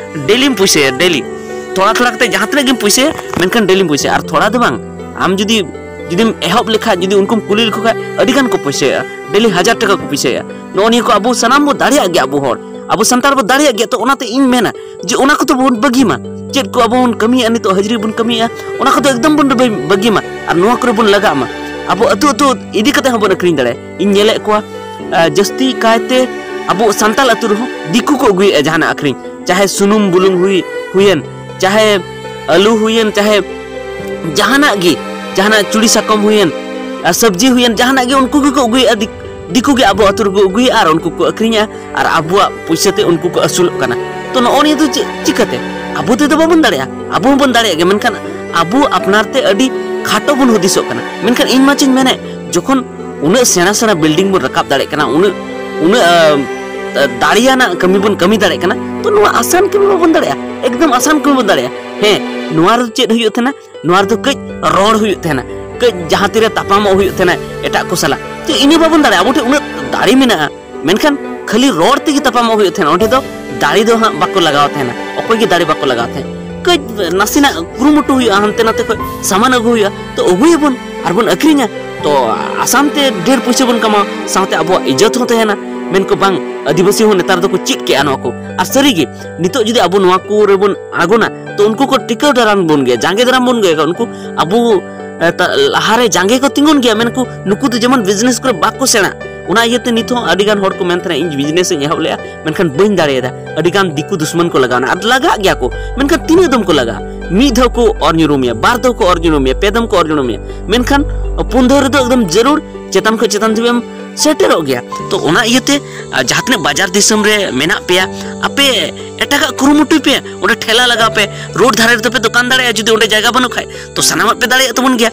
ᱰᱮᱞᱤᱢ ᱯᱩᱭᱥᱟᱹᱭᱟ, ᱰᱮᱞᱤ, ᱛᱷᱚᱲᱟ ᱛᱷᱚᱲᱟ ᱠᱟᱛᱮ ᱡᱟᱦᱟᱸ ᱛᱤᱱᱟᱹᱜ ᱜᱮᱢ ᱯᱩᱭᱥᱟᱹᱭᱟ, ᱢᱮᱱᱠᱷᱟᱱ ᱰᱮᱞᱤᱢ ᱯᱩᱭᱥᱟᱹᱭᱟ᱾ ᱟᱨ ᱛᱷᱚᱲᱟ ᱫᱚ ᱵᱟᱝ, ᱟᱢ ᱡᱩᱫᱤ, ᱡᱩᱫᱤᱢ ᱮᱦᱚᱵ ᱞᱮᱠᱷᱟᱡ, ᱡᱩᱫᱤ ᱩᱱᱠᱩᱢ ᱠᱩᱞᱤ ᱞᱮᱠᱚ ᱠᱷᱟᱡ, ᱟᱹᱰᱤ ᱜᱟᱱ ᱠᱚ ᱯᱩᱭᱥᱟᱹᱭᱟ, ᱰᱮᱞᱤ ᱦᱟᱡᱟᱨ ᱴᱟᱠᱟ ᱠᱚ ᱯᱩᱭᱥᱟᱹᱭᱟ᱾ ᱱᱚᱜᱼᱚ ᱱᱤᱭᱟᱹ ᱠᱚ ᱟᱵᱚ ᱥᱟᱱᱟᱢ ᱵᱚ ᱫᱟᱲᱮᱭᱟᱜ ᱜᱮᱭᱟ, ᱟᱵᱚ ᱦᱚᱲ, ᱟᱵᱚ ᱥᱟᱱᱛᱟᱲ ᱵᱚ ᱫᱟᱲᱮᱭᱟᱜ ᱜᱮᱭᱟ᱾ ᱛᱚ ᱚᱱᱟᱛᱮ ᱤᱧ ᱢᱮᱱᱟ ᱡᱮ ᱚᱱᱟ ᱠᱚᱫᱚ ᱵᱚᱱ ᱵᱟᱹᱜᱤ ᱢᱟ᱾ ᱪᱮᱫ ᱠᱚ ᱟᱵᱚ ᱵᱚᱱ ᱠᱟᱹᱢᱤᱭᱮᱫᱼᱟ, ᱱᱤᱛᱚᱜ ᱦᱟᱹᱡᱨᱤ ᱵᱚᱱ ᱠᱟᱹᱢᱤᱭᱮᱫᱼᱟ, ᱚᱱᱟ ᱠᱚᱫᱚ ᱮᱠᱫᱚᱢ ᱵᱚᱱ ᱵᱟᱹᱜᱤ ᱢᱟ ᱟᱨ ᱱᱚᱣᱟ ᱠᱚᱨᱮ ᱵᱚᱱ ᱞᱟᱜᱟᱜ ᱢᱟ᱾ ᱟᱵᱚ ᱟᱹᱛᱩ ᱟᱹᱛᱩ ᱤᱫᱤ ᱠᱟᱛᱮ ᱦᱚᱸ ᱵᱚᱱ ᱟᱹᱠᱷᱨᱤᱧ ᱫᱟᱲᱮᱭᱟᱜᱼᱟ᱾ ᱤᱧ ᱧᱮᱞᱮᱫ ᱠᱚᱣᱟ, ᱟ, ᱡᱟᱹᱥᱛᱤ ᱠᱟᱭᱛᱮ ᱟᱵᱚ ᱥᱟᱱᱛᱟᱲ ᱟᱹᱛᱩ ᱨᱮᱦᱚᱸ ᱫᱤᱠᱩ ᱠᱚ ᱟᱹᱜᱩᱭᱮᱫᱼᱟ ᱡᱟᱦᱟᱱᱟᱜ ᱟᱹᱠᱷᱨᱤᱧ, ᱪᱟᱦᱮ ᱥᱩᱱᱩᱢ ᱵᱩᱞᱩᱝ ᱦᱩᱭ, ᱦᱩᱭᱮᱱ, ᱪᱟᱦᱮ ᱟᱹᱞᱩ ᱦᱩᱭᱮᱱ, ᱪᱟᱦᱮ ᱡᱟᱦᱟᱱᱟᱜ ᱜᱮ, ᱡᱟᱦᱟᱱᱟᱜ ᱪᱩᱲᱤ ᱥᱟᱠᱚᱢ ᱦᱩᱭᱮᱱ, ᱟᱨ ᱥᱚᱵᱽᱡᱤ ᱦᱩᱭᱮᱱ, ᱡᱟᱦᱟᱱᱟᱜ ᱜᱮ ᱩᱱᱠᱩ ᱜᱮᱠᱚ ᱟᱹᱜᱩᱭᱮᱫᱼᱟ, ᱫᱤᱠ-, ᱫᱤᱠᱩ ᱜᱮ ᱟᱵᱚ ᱟᱹᱛᱩ ᱨᱮᱠᱚ ᱟᱹᱜᱩᱭᱮᱫᱼᱟ ᱟᱨ ᱩᱱᱠᱩ ᱠᱚ ᱟᱹᱠᱷᱨᱤᱧᱟ ᱟᱨ ᱟᱵᱚᱣᱟᱜ ᱯᱩᱭᱥᱟᱹ ᱛᱮ ᱩᱱᱠᱩ ᱠᱚ ᱟᱹᱥᱩᱞᱚᱜ ᱠᱟᱱᱟ᱾ ᱛᱚ ᱱᱚᱜᱼᱚ ᱱᱤᱭᱟᱹ ᱫᱚ ᱪᱮᱫ, ᱪᱤᱠᱟᱹᱛᱮ? ᱟᱵᱚ ᱛᱮᱫᱚ ᱵᱟᱵᱚᱱ ᱫᱟᱲᱮᱭᱟᱜᱼᱟ, ᱟᱵᱚ ᱦᱚᱸᱵᱚᱱ ᱫᱟᱲᱮᱭᱟᱜ ᱜᱮᱭᱟ, ᱢᱮᱱᱠᱷᱟᱱ ᱟᱵᱚ ᱟᱯᱱᱟᱨ ᱛᱮ ᱟᱹᱰᱤ ᱠᱷᱟᱴᱚ ᱵᱚᱱ ᱦᱩᱫᱤᱥᱚᱜ ᱠᱟᱱᱟ᱾ ᱢᱮᱱᱠᱷᱟᱱ ᱤᱧ ᱢᱟ ᱪᱮᱧ ᱢᱮᱱᱮᱫ, ᱡᱚᱠᱷᱚᱱ ᱩᱱᱟᱹᱜ ᱥᱮᱬᱟ ᱥᱮᱬᱟ ᱵᱤᱞᱰᱤᱝ ᱵᱚᱱ ᱨᱟᱠᱟᱵ ᱫᱟᱲᱮᱭᱟᱜ ᱠᱟᱱᱟ, ᱩᱱᱟᱹᱜ, ᱩᱱᱟᱹᱜ, ᱟ, ᱫᱟᱲᱮᱭᱟᱱᱟᱜ ᱠᱟᱹᱢᱤ ᱵᱚᱱ ᱠᱟᱹᱢᱤ ᱫᱟᱲᱮᱭᱟᱜ ᱠᱟᱱᱟ, ᱛᱚ ᱱᱚᱣᱟ ᱟᱥᱟᱱ ᱠᱟᱹᱢᱤ ᱵᱟᱵᱚᱱ ᱫᱟᱲᱮᱭᱟᱜᱼᱟ, ᱮᱠᱫᱚᱢ ᱟᱥᱟᱱ ᱠᱟᱹᱢᱤ ᱵᱚᱱ ᱫᱟᱲᱮᱭᱟᱜᱼᱟ᱾ ᱦᱮᱸ, ᱱᱚᱣᱟ ᱨᱮ ᱪᱮᱫ ᱦᱩᱭᱩᱜ ᱛᱟᱦᱮᱱᱟ? ᱱᱚᱣᱟ ᱨᱮᱫᱚ ᱠᱟᱹᱡ ᱨᱚᱲ ᱦᱩᱭᱩᱜ ᱛᱟᱦᱮᱱᱟ, ᱠᱟᱹᱡ ᱡᱟᱦᱟᱸ ᱛᱤᱨᱮ ᱛᱟᱯᱟᱢᱚᱜ ᱦᱩᱭᱩᱜ ᱛᱟᱦᱮᱱᱟ ᱮᱴᱟᱜ ᱠᱚ ᱥᱟᱞᱟᱜ, ᱛᱚ ᱤᱱᱟᱹ ᱵᱟᱵᱚᱱ ᱫᱟᱲᱮᱭᱟᱜᱼᱟ᱾ ᱟᱵᱚ ᱴᱷᱮᱱ ᱩᱱᱟᱹᱜ ᱫᱟᱲᱮ ᱢᱮᱱᱟᱜᱼᱟ, ᱢᱮᱱᱠᱷᱟᱱ ᱠᱷᱟᱹᱞᱤ ᱨᱚᱲ ᱛᱮᱜᱮ ᱛᱟᱯᱟᱢᱚᱜ ᱦᱩᱭᱩᱜ ᱛᱟᱦᱮᱱᱟ, ᱚᱸᱰᱮ ᱫᱚ ᱫᱟᱲᱮ ᱫᱚ ᱦᱟᱸᱜ ᱵᱟᱠᱚ ᱞᱟᱜᱟᱣ ᱛᱟᱦᱮᱱᱟ, ᱚᱠᱚᱭ ᱜᱮ ᱫᱟᱲᱮ ᱵᱟᱠᱚ ᱞᱟᱜᱟᱣ ᱛᱟᱦᱮᱱᱟ᱾ ᱠᱟᱹᱡ ᱱᱟᱥᱮᱱᱟᱜ ᱠᱩᱨᱩᱢᱩᱴᱩ ᱦᱩᱭᱩᱜᱼᱟ, ᱦᱟᱱᱛᱮ ᱱᱟᱛᱮ ᱠᱷᱚᱡ ᱥᱟᱢᱟᱱ ᱟᱹᱜᱩ ᱦᱩᱭᱩᱜᱼᱟ, ᱛᱚ ᱟᱹᱜᱩᱭᱟᱵᱚᱱ ᱟᱨ ᱵᱚᱱ ᱟᱹᱠᱷᱨᱤᱧᱟ, ᱛᱚ ᱟᱥᱟᱱ ᱛᱮ ᱰᱷᱮᱨ ᱯᱩᱭᱥᱟᱹ ᱵᱚᱱ ᱠᱟᱢᱟᱣᱟ, ᱥᱟᱶᱛᱮ ᱟᱵᱚᱣᱟᱜ ᱤᱡᱽᱡᱚᱛ ᱦᱚᱸ ᱛᱟᱦᱮᱱᱟ᱾ ᱢᱮᱱᱠᱚ ᱵᱟᱝ, ᱟᱹᱫᱤᱵᱟᱹᱥᱤ ᱦᱚᱸ ᱱᱮᱛᱟᱨ ᱫᱚᱠᱚ ᱪᱮᱫ ᱠᱮᱜᱼᱟ ᱱᱚᱣᱟ ᱠᱚ᱾ ᱟᱨ ᱥᱟᱹᱨᱤᱜᱮ ᱱᱤᱛᱚᱜ ᱡᱩᱫᱤ ᱟᱵᱚ ᱱᱚᱣᱟ ᱠᱚᱨᱮ ᱵᱚᱱ ᱟᱬᱜᱚᱱᱟ, ᱛᱚ ᱩᱱᱠᱩ ᱠᱚ ᱴᱤᱠᱟᱹᱣ ᱫᱟᱨᱟᱢ ᱵᱚᱱ ᱜᱮᱭᱟ, ᱡᱟᱸᱜᱮ ᱫᱟᱨᱟᱢ ᱵᱚᱱ ᱜᱮᱭᱟ᱾ ᱩᱱᱠᱩ ᱟᱵᱚ, ᱮ, ᱛᱟ-, ᱞᱟᱦᱟᱨᱮ ᱡᱟᱸᱜᱮ ᱠᱚ ᱛᱤᱸᱜᱩᱱ ᱜᱮᱭᱟ, ᱢᱮᱱᱠᱚ ᱱᱩᱠᱩ ᱫᱚ ᱡᱮᱢᱚᱱ ᱵᱤᱡᱽᱱᱮᱥ ᱠᱚᱨᱮ ᱵᱟᱠᱚ ᱥᱮᱬᱟ᱾ ᱚᱱᱟ ᱤᱭᱟᱹᱛᱮ ᱱᱤᱛ ᱦᱚᱸ ᱟᱹᱰᱤ ᱜᱟᱱ ᱦᱚᱲ ᱠᱚ ᱢᱮᱱ ᱛᱟᱦᱮᱱᱟ, "ᱤᱧ ᱵᱤᱡᱽᱱᱮᱥ ᱤᱧ ᱮᱦᱚᱵ ᱞᱮᱜᱼᱟ, ᱢᱮᱱᱠᱷᱟᱱ ᱵᱟᱹᱧ ᱫᱟᱲᱮᱭᱟᱫᱟ᱾" ᱟᱹᱰᱤ ᱜᱟᱱ ᱫᱤᱠᱩ ᱫᱩᱥᱢᱟᱱ ᱠᱚ ᱞᱟᱜᱟᱣᱱᱟ, ᱟᱨ ᱞᱟᱜᱟᱜ ᱜᱮᱭᱟ ᱠᱚ, ᱢᱮᱱᱠᱷᱟᱱ ᱛᱤᱱᱟᱹᱜ ᱫᱚᱢ ᱠᱚ ᱞᱟᱜᱟᱜᱼᱟ? ᱢᱤᱫ ᱫᱷᱟᱣ ᱠᱚ ᱚᱨ ᱧᱩᱨᱩ ᱢᱮᱭᱟ, ᱵᱟᱨ ᱫᱷᱟᱣ ᱠᱚ ᱚᱨ ᱧᱩᱨᱩ ᱢᱮᱭᱟ, ᱯᱮ ᱫᱚᱢ ᱠᱚ ᱚᱨ ᱧᱩᱨᱩ ᱢᱮᱭᱟ, ᱢᱮᱱᱠᱷᱟᱱ ᱯᱩᱱ ᱫᱷᱟᱣ ᱨᱮᱫᱚ ᱮᱠᱫᱚᱢ ᱡᱟᱹᱨᱩᱲ ᱪᱮᱛᱟᱱ ᱠᱷᱚᱱ ᱪᱮᱛᱟᱱ ᱫᱷᱟᱹᱵᱤᱡ ᱮᱢ ᱥᱮᱴᱮᱨᱚᱜ ᱜᱮᱭᱟ᱾ ᱛᱚ ᱚᱱᱟ ᱤᱭᱟᱹᱛᱮ, ᱟᱨ ᱡᱟᱦᱟᱸ ᱛᱤᱱᱟᱹᱜ ᱵᱟᱡᱟᱨ ᱫᱤᱥᱚᱢ ᱨᱮ ᱢᱮᱱᱟᱜ ᱯᱮᱭᱟ, ᱟᱯᱮ ᱮᱴᱟᱜᱟᱜ ᱠᱩᱨᱩᱢᱩᱴᱩᱭ ᱯᱮ, ᱚᱸᱰᱮ ᱴᱷᱮᱞᱟ ᱞᱟᱜᱟᱣ ᱯᱮ, ᱨᱳᱰ ᱫᱷᱟᱨᱮ ᱨᱮᱫᱚ ᱯᱮ ᱫᱚᱠᱟᱱ ᱫᱟᱲᱮᱭᱟᱜᱼᱟ᱾ ᱡᱩᱫᱤ ᱚᱸᱰᱮ ᱡᱟᱭᱜᱟ ᱵᱟᱹᱱᱩᱜ ᱠᱷᱟᱡ, ᱛᱚ ᱥᱟᱱᱟᱢᱟᱜ ᱯᱮ ᱫᱟᱲᱮᱭᱟᱜ ᱛᱟᱵᱚᱱ ᱜᱮᱭᱟ᱾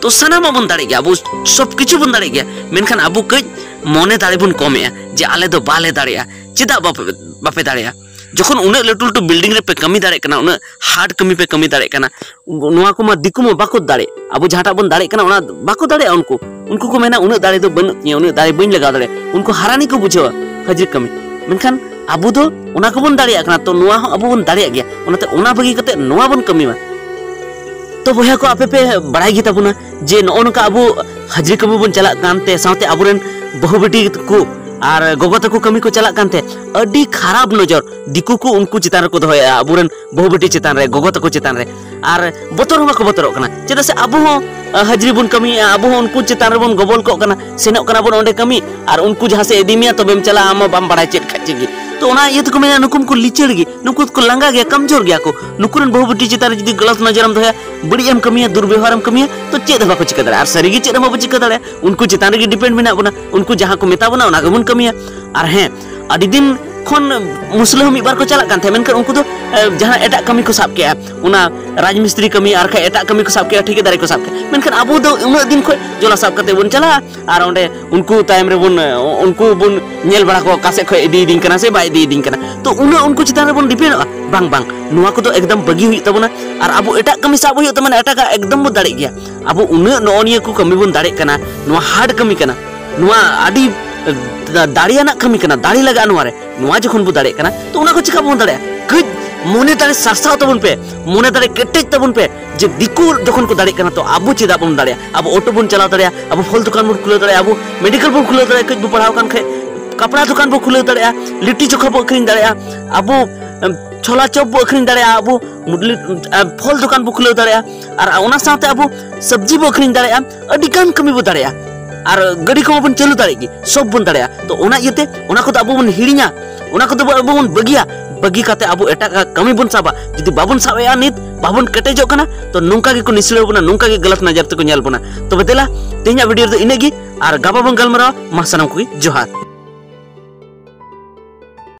ᱛᱚ ᱥᱟᱱᱟᱢᱟᱜ ᱵᱚᱱ ᱫᱟᱲᱮᱭᱟᱜ ᱜᱮᱭᱟ, ᱟᱵᱚ ᱥᱚᱵ ᱠᱤᱪᱷᱩ ᱵᱚᱱ ᱫᱟᱲᱮᱭᱟᱜ ᱜᱮᱭᱟ, ᱢᱮᱱᱠᱷᱟᱱ ᱟᱵᱚ ᱠᱟᱹᱡ ᱢᱚᱱᱮ ᱫᱟᱲᱮ ᱵᱚᱱ ᱠᱚᱢᱮᱜᱼᱟ ᱡᱮ ᱟᱞᱮ ᱫᱚ ᱵᱟᱞᱮ ᱫᱟᱲᱮᱭᱟᱜᱼᱟ᱾ ᱪᱮᱫᱟᱜ ᱵᱟᱯᱮ, ᱵᱟᱯᱮ ᱫᱟᱲᱮᱭᱟᱜᱼᱟ? ᱡᱚᱠᱷᱚᱱ ᱩᱱᱟᱹᱜ ᱞᱟᱹᱴᱩ ᱞᱟᱹᱴᱩ ᱵᱤᱞᱰᱤᱝ ᱨᱮᱯᱮ ᱠᱟᱹᱢᱤ ᱫᱟᱲᱮᱭᱟᱜ ᱠᱟᱱᱟ, ᱩᱱᱟᱹᱜ ᱦᱟᱨᱰ ᱠᱟᱹᱢᱤ ᱯᱮ ᱠᱟᱹᱢᱤ ᱫᱟᱲᱮᱭᱟᱜ ᱠᱟᱱᱟ, ᱱᱚᱣᱟ ᱠᱚᱢᱟ ᱫᱤᱠᱩ ᱢᱟ ᱵᱟᱠᱚ ᱫᱟᱲᱮᱭᱟᱜ᱾ ᱟᱵᱚ ᱡᱟᱦᱟᱸᱴᱟᱜ ᱵᱚᱱ ᱫᱟᱲᱮᱭᱟᱜ ᱠᱟᱱᱟ, ᱚᱱᱟ ᱵᱟᱠᱚ ᱫᱟᱲᱮᱭᱟᱜᱼᱟ ᱩᱱᱠᱩ᱾ ᱩᱱᱠᱩ ᱠᱚ ᱢᱮᱱᱟ, "ᱩᱱᱟᱹᱜ ᱫᱟᱲᱮ ᱫᱚ ᱵᱟᱹᱱᱩᱜ ᱛᱤᱧᱟᱹ, ᱩᱱᱟᱹᱜ ᱫᱟᱲᱮ ᱵᱟᱹᱧ ᱞᱟᱜᱟᱣ ᱫᱟᱲᱮᱭᱟᱜᱼᱟ", ᱩᱱᱠᱩ ᱦᱟᱨᱟᱱᱤ ᱠᱚ ᱵᱩᱡᱷᱟᱹᱣᱟ ᱦᱟᱹᱡᱨᱤ ᱠᱟᱹᱢᱤ᱾ ᱢᱮᱱᱠᱷᱟᱱ ᱟᱵᱚ ᱫᱚ ᱚᱱᱟ ᱠᱚᱵᱚᱱ ᱫᱟᱲᱮᱭᱟᱜ ᱠᱟᱱᱟ, ᱛᱚ ᱱᱚᱣᱟ ᱦᱚᱸ ᱟᱵᱚ ᱵᱚᱱ ᱫᱟᱲᱮᱭᱟᱜ ᱜᱮᱭᱟ᱾ ᱚᱱᱟᱛᱮ ᱚᱱᱟ ᱵᱟᱹᱜᱤ ᱠᱟᱛᱮ ᱱᱚᱣᱟ ᱵᱚᱱ ᱠᱟᱹᱢᱤ ᱢᱟ᱾ ᱛᱚ ᱵᱚᱭᱦᱟ ᱠᱚ, ᱟᱯᱮ ᱯᱮ ᱵᱟᱲᱟᱭ ᱜᱮ ᱛᱟᱵᱚᱱᱟ ᱡᱮ ᱱᱚᱜᱼᱚ ᱱᱚᱝᱠᱟ ᱟᱵᱚ ᱦᱟᱹᱡᱨᱤ ᱠᱟᱹᱢᱤ ᱵᱚᱱ ᱪᱟᱞᱟᱜ ᱠᱟᱱᱛᱮ, ᱥᱟᱶᱛᱮ ᱟᱵᱚᱨᱮᱱ ᱵᱟᱹᱦᱩ ᱵᱤᱴᱤ ᱠᱚ ᱟᱨ ᱜᱚᱜᱚ ᱛᱟᱠᱚ ᱠᱟᱹᱢᱤ ᱠᱚ ᱪᱟᱞᱟᱜ ᱠᱟᱱᱛᱮ, ᱟᱹᱰᱤ ᱠᱷᱟᱨᱟᱯ ᱱᱚᱡᱚᱨ ᱫᱤᱠᱩ ᱠᱚ ᱩᱱᱠᱩ ᱪᱮᱛᱟᱱ ᱨᱮᱠᱚ ᱫᱚᱦᱚᱭᱮᱫᱼᱟ, ᱟᱵᱚᱨᱮᱱ ᱵᱟᱹᱦᱩ ᱵᱤᱴᱤ ᱪᱮᱛᱟᱱ ᱨᱮ, ᱜᱚᱜᱚ ᱛᱟᱠᱚ ᱪᱮᱛᱟᱱ ᱨᱮ᱾ ᱟᱨ ᱵᱚᱛᱚᱨ ᱦᱚᱸ ᱵᱟᱠᱚ ᱵᱚᱛᱚᱨᱚᱜ ᱠᱟᱱᱟ, ᱪᱮᱫᱟᱜ ᱥᱮ ᱟᱵᱚ ᱦᱚᱸ, ᱟᱸ, ᱦᱟᱹᱡᱨᱤ ᱵᱚᱱ ᱠᱟᱹᱢᱤᱭᱮᱫᱼᱟ, ᱟᱵᱚ ᱦᱚᱸ ᱩᱱᱠᱩ ᱪᱮᱛᱟᱱ ᱨᱮᱵᱚᱱ ᱜᱚᱵᱚᱞ ᱠᱚᱜ ᱠᱟᱱᱟ, ᱥᱮᱱᱚᱜ ᱠᱟᱱᱟ ᱵᱚᱱ ᱚᱸᱰᱮ ᱠᱟᱹᱢᱤ, ᱟᱨ ᱩᱱᱠᱩ ᱡᱟᱦᱟᱸ ᱥᱮᱫ ᱤᱫᱤ ᱢᱮᱭᱟ ᱛᱚᱵᱮᱢ ᱪᱟᱞᱟᱜᱼᱟ, ᱟᱢ ᱢᱟ ᱵᱟᱢ ᱵᱟᱲᱟᱭ ᱪᱮᱫ ᱠᱷᱟᱡ ᱪᱮᱫ ᱜᱮ᱾ ᱛᱚ ᱚᱱᱟ ᱤᱭᱟᱹ ᱛᱮᱠᱚ ᱢᱮᱱᱟ, ᱱᱩᱠᱩ ᱢᱟᱠᱚ ᱞᱤᱪᱟᱹᱲ ᱜᱮ, ᱱᱩᱠᱩ ᱫᱚᱠᱚ ᱞᱟᱸᱜᱟ ᱜᱮᱭᱟ, ᱠᱟᱢᱡᱳᱨ ᱜᱮᱭᱟ ᱠᱚ, ᱱᱩᱠᱩ ᱨᱮᱱ ᱵᱟᱹᱦᱩ ᱵᱤᱴᱤ ᱪᱮᱛᱟᱱ ᱨᱮ ᱡᱩᱫᱤ ᱜᱟᱞᱟᱛ ᱱᱚᱡᱚᱨᱮᱢ ᱫᱚᱦᱚᱭᱟ, ᱵᱟᱹᱲᱤᱡ ᱮᱢ ᱠᱟᱹᱢᱤᱭᱟ, ᱫᱩᱨᱵᱮᱣᱦᱟᱨᱮᱢ ᱠᱟᱹᱢᱤᱭᱟ, ᱛᱚ ᱪᱮᱫ ᱦᱚᱸ ᱵᱟᱠᱚ ᱪᱤᱠᱟᱹ ᱫᱟᱲᱮᱭᱟᱜᱼᱟ᱾ ᱟᱨ ᱥᱟᱹᱨᱤᱜᱮ ᱪᱮᱫ ᱦᱚᱸ ᱵᱟᱵᱚ ᱪᱤᱠᱟᱹ ᱫᱟᱲᱮᱭᱟᱜᱼᱟ, ᱩᱱᱠᱩ ᱪᱮᱛᱟᱱ ᱨᱮᱜᱮ ᱰᱤᱯᱮᱱᱰ ᱢᱮᱱᱟᱜ ᱵᱚᱱᱟ, ᱩᱱᱠᱩ ᱡᱟᱦᱟᱸ ᱠᱚ ᱢᱮᱛᱟ ᱵᱚᱱᱟ ᱚᱱᱟ ᱜᱮᱵᱚᱱ ᱠᱟᱹᱢᱤᱭᱟ᱾ ᱟᱨ ᱦᱮᱸ, ᱟᱹᱰᱤ ᱫᱤᱱ ᱠᱷᱚᱱ ᱢᱩᱥᱞᱟᱹ ᱦᱚᱸ ᱢᱤᱫ ᱵᱟᱨ ᱠᱚ ᱪᱟᱞᱟᱜ ᱠᱟᱱ ᱛᱟᱦᱮᱸᱫ, ᱢᱮᱱᱠᱷᱟᱱ ᱩᱱᱠᱩ ᱫᱚ, ᱮ, ᱡᱟᱦᱟᱸ ᱮᱴᱟᱜ ᱠᱟᱹᱢᱤ ᱠᱚ ᱥᱟᱵ ᱠᱮᱜᱼᱟ, ᱚᱱᱟ ᱨᱟᱡᱽ ᱢᱤᱥᱛᱨᱤ ᱠᱟᱹᱢᱤ, ᱟᱨ ᱠᱷᱟᱡ ᱮᱴᱟᱜ ᱠᱟᱹᱢᱤ ᱠᱚ ᱥᱟᱵ ᱠᱮᱜᱼᱟ, ᱴᱷᱤᱠᱟᱹᱫᱟᱨᱤ ᱠᱚ ᱥᱟᱵ ᱠᱮᱜᱼᱟ᱾ ᱢᱮᱱᱠᱷᱟᱱ ᱟᱵᱚ ᱫᱚ ᱩᱱᱟᱹᱜ ᱫᱤᱱ ᱠᱷᱚᱱ ᱡᱚᱞᱟ ᱥᱟᱵ ᱠᱟᱛᱮ ᱵᱚᱱ ᱪᱟᱞᱟᱜᱼᱟ, ᱟᱨ ᱚᱸᱰᱮ ᱩᱱᱠᱩ ᱛᱟᱭᱚᱢ ᱨᱮᱵᱚᱱ, ᱮ, ᱩᱱᱠᱩ ᱵᱚᱱ ᱧᱮᱞ ᱵᱟᱲᱟ ᱠᱚᱣᱟ, ᱚᱠᱟ ᱥᱮᱫ ᱠᱷᱚᱱ ᱤᱫᱤᱭᱮᱫᱤᱧ ᱠᱟᱱᱟ ᱥᱮ ᱵᱟᱭ ᱤᱫᱤᱭᱮᱫᱤᱧ ᱠᱟᱱᱟ᱾ ᱛᱚ ᱩᱱᱟᱹᱜ ᱩᱱᱠᱩ ᱪᱮᱛᱟᱱ ᱨᱮᱵᱚᱱ ᱰᱤᱯᱮᱱᱰᱚᱜᱼᱟ? ᱵᱟᱝ, ᱵᱟᱝ, ᱱᱚᱣᱟ ᱠᱚᱫᱚ ᱮᱠᱫᱚᱢ ᱵᱟᱹᱜᱤ ᱦᱩᱭᱩᱜ ᱛᱟᱵᱚᱱᱟ᱾ ᱟᱨ ᱟᱵᱚ ᱮᱴᱟᱜ ᱠᱟᱹᱢᱤ ᱥᱟᱵ ᱦᱩᱭᱩᱜ ᱛᱟᱵᱚᱱᱟ, ᱮᱴᱟᱜᱟᱜ ᱮᱠᱫᱚᱢ ᱵᱚᱱ ᱫᱟᱲᱮᱜ ᱜᱮᱭᱟ᱾ ᱟᱵᱚ ᱩᱱᱟᱹᱜ ᱱᱚᱜᱼᱚ ᱱᱤᱭᱟᱹ ᱠᱚ ᱠᱟᱹᱢᱤ ᱵᱚᱱ ᱫᱟᱲᱮᱜ ᱠᱟᱱᱟ, ᱱᱚᱣᱟ ᱦᱟᱨᱰ ᱠᱟᱹᱢᱤ ᱠᱟᱱᱟ, ᱱᱚᱣᱟ ᱟᱹᱰᱤ, ᱮ, ᱫᱟ-, ᱫᱟᱲᱮᱭᱟᱱᱟᱜ ᱠᱟᱹᱢᱤ ᱠᱟᱱᱟ, ᱫᱟᱲᱮ ᱞᱟᱜᱟᱜᱼᱟ ᱱᱚᱣᱟ ᱨᱮ᱾ ᱱᱚᱣᱟ ᱡᱚᱠᱷᱚᱱ ᱵᱚ ᱫᱟᱲᱮᱜ ᱠᱟᱱᱟ, ᱛᱚ ᱚᱱᱟ ᱠᱚ ᱪᱤᱠᱟ ᱵᱚᱱ ᱫᱟᱲᱮᱭᱟᱜᱼᱟ? ᱠᱟᱹᱡ ᱢᱚᱱᱮ ᱫᱟᱲᱮ ᱥᱟᱨᱥᱟᱣ ᱛᱟᱵᱚᱱ ᱯᱮ, ᱢᱚᱱᱮ ᱫᱟᱲᱮ ᱠᱮᱴᱮᱡ ᱛᱟᱵᱚᱱ ᱯᱮ, ᱡᱮ ᱫᱤᱠᱩ ᱡᱚᱠᱷᱚᱱ ᱠᱚ ᱫᱟᱲᱮᱜ ᱠᱟᱱᱟ, ᱛᱚ ᱟᱵᱚ ᱪᱮᱫᱟᱜ ᱵᱚᱱ ᱫᱟᱲᱮᱭᱟᱜᱼᱟ? ᱟᱵᱚ ᱚᱴᱳ ᱵᱚᱱ ᱪᱟᱞᱟᱣ ᱫᱟᱲᱮᱭᱟᱜᱼᱟ, ᱟᱵᱚ ᱯᱷᱚᱞ ᱫᱚᱠᱟᱱ ᱵᱚᱱ ᱠᱷᱩᱞᱟᱹᱣ ᱫᱟᱲᱮᱭᱟᱜᱼᱟ, ᱟᱵᱚ ᱢᱮᱰᱤᱠᱮᱞ ᱵᱚᱱ ᱠᱷᱩᱞᱟᱹᱣ ᱫᱟᱲᱮᱭᱟᱜᱼᱟ, ᱠᱟᱹᱡ ᱵᱚ ᱯᱟᱲᱦᱟᱣ ᱠᱟᱱ ᱠᱷᱟᱡ ᱠᱟᱯᱲᱟ ᱫᱚᱠᱟᱱ ᱵᱚ ᱠᱷᱩᱞᱟᱹᱣ ᱫᱟᱲᱮᱭᱟᱜᱼᱟ, ᱞᱤᱴᱤ ᱪᱚᱠᱷᱟ ᱵᱚ ᱟᱹᱠᱷᱨᱤᱧ ᱫᱟᱲᱮᱭᱟᱜᱼᱟ, ᱟᱵᱚ, ᱮᱢ, ᱪᱷᱚᱞᱟ ᱪᱚᱯ ᱵᱚ ᱟᱹᱠᱷᱨᱤᱧ ᱫᱟᱲᱮᱭᱟᱜᱼᱟ, ᱟᱵᱚ ᱢᱩᱰᱞᱤ, ᱮᱢ, ᱯᱷᱚᱞ ᱫᱚᱠᱟᱱ ᱵᱚ ᱠᱷᱩᱞᱟᱹᱣ ᱫᱟᱲᱮᱭᱟᱜᱼᱟ, ᱟᱨ ᱚᱱᱟ ᱥᱟᱶᱛᱮ ᱟᱵᱚ ᱥᱚᱵᱽᱡᱤ ᱵᱚ ᱟᱹᱠᱷᱨᱤᱧ ᱫᱟᱲᱮᱭᱟᱜᱼᱟ, ᱟᱹᱰᱤ ᱜᱟᱱ ᱠᱟᱹᱢᱤ ᱵᱚ ᱫᱟᱲᱮᱭᱟᱜᱼᱟ᱾ ᱟᱨ ᱜᱟᱹᱰᱤ ᱠᱚᱢᱟ ᱵᱚᱱ ᱪᱟᱹᱞᱩ ᱫᱟᱲᱮᱭᱟᱜ ᱜᱮ, ᱥᱚᱵ ᱵᱚᱱ ᱫᱟᱲᱮᱭᱟᱜᱼᱟ᱾ ᱛᱚ ᱚᱱᱟ ᱤᱭᱟᱹᱛᱮ ᱚᱱᱟ ᱠᱚᱫᱚ ᱟᱵᱚ ᱵᱚᱱ ᱦᱤᱲᱤᱧᱟ, ᱚᱱᱟ ᱠᱚᱫᱚ ᱟᱵᱚ ᱵᱚᱱ ᱵᱟᱹᱜᱤᱭᱟ᱾ ᱵᱟᱹᱜᱤ ᱠᱟᱛᱮ ᱟᱵᱚ ᱮᱴᱟᱜᱟᱜ ᱠᱟᱹᱢᱤ ᱵᱚᱱ ᱥᱟᱵᱟ᱾ ᱡᱩᱫᱤ ᱵᱟᱵᱚᱱ ᱥᱟᱵ ᱮᱜᱼᱟ ᱱᱤᱛ, ᱵᱟᱵᱚᱱ ᱠᱮᱴᱮᱡᱚᱜ ᱠᱟᱱᱟ, ᱛᱚ ᱱᱚᱝᱠᱟ ᱜᱮᱠᱚ ᱱᱤᱥᱲᱟᱹᱣ ᱵᱚᱱᱟ, ᱱᱚᱝᱠᱟ ᱜᱮ ᱜᱟᱞᱟᱛ ᱱᱚᱡᱚᱨ ᱛᱮᱠᱚ ᱧᱮᱞ ᱵᱚᱱᱟ᱾ ᱛᱚᱵᱮ ᱫᱮᱞᱟ, ᱛᱮᱦᱮᱧᱟᱜ ᱵᱷᱤᱰᱤᱭᱳ ᱨᱮᱫᱚ ᱤᱱᱟᱹᱜ ᱜᱮ᱾ ᱟᱨ ᱜᱟᱯᱟ ᱵᱚᱱ ᱜᱟᱞᱢᱟᱨᱟᱣᱟ᱾ ᱢᱟ ᱥᱟᱱᱟᱢ ᱠᱚᱜᱮ ᱡᱚᱦᱟᱨ᱾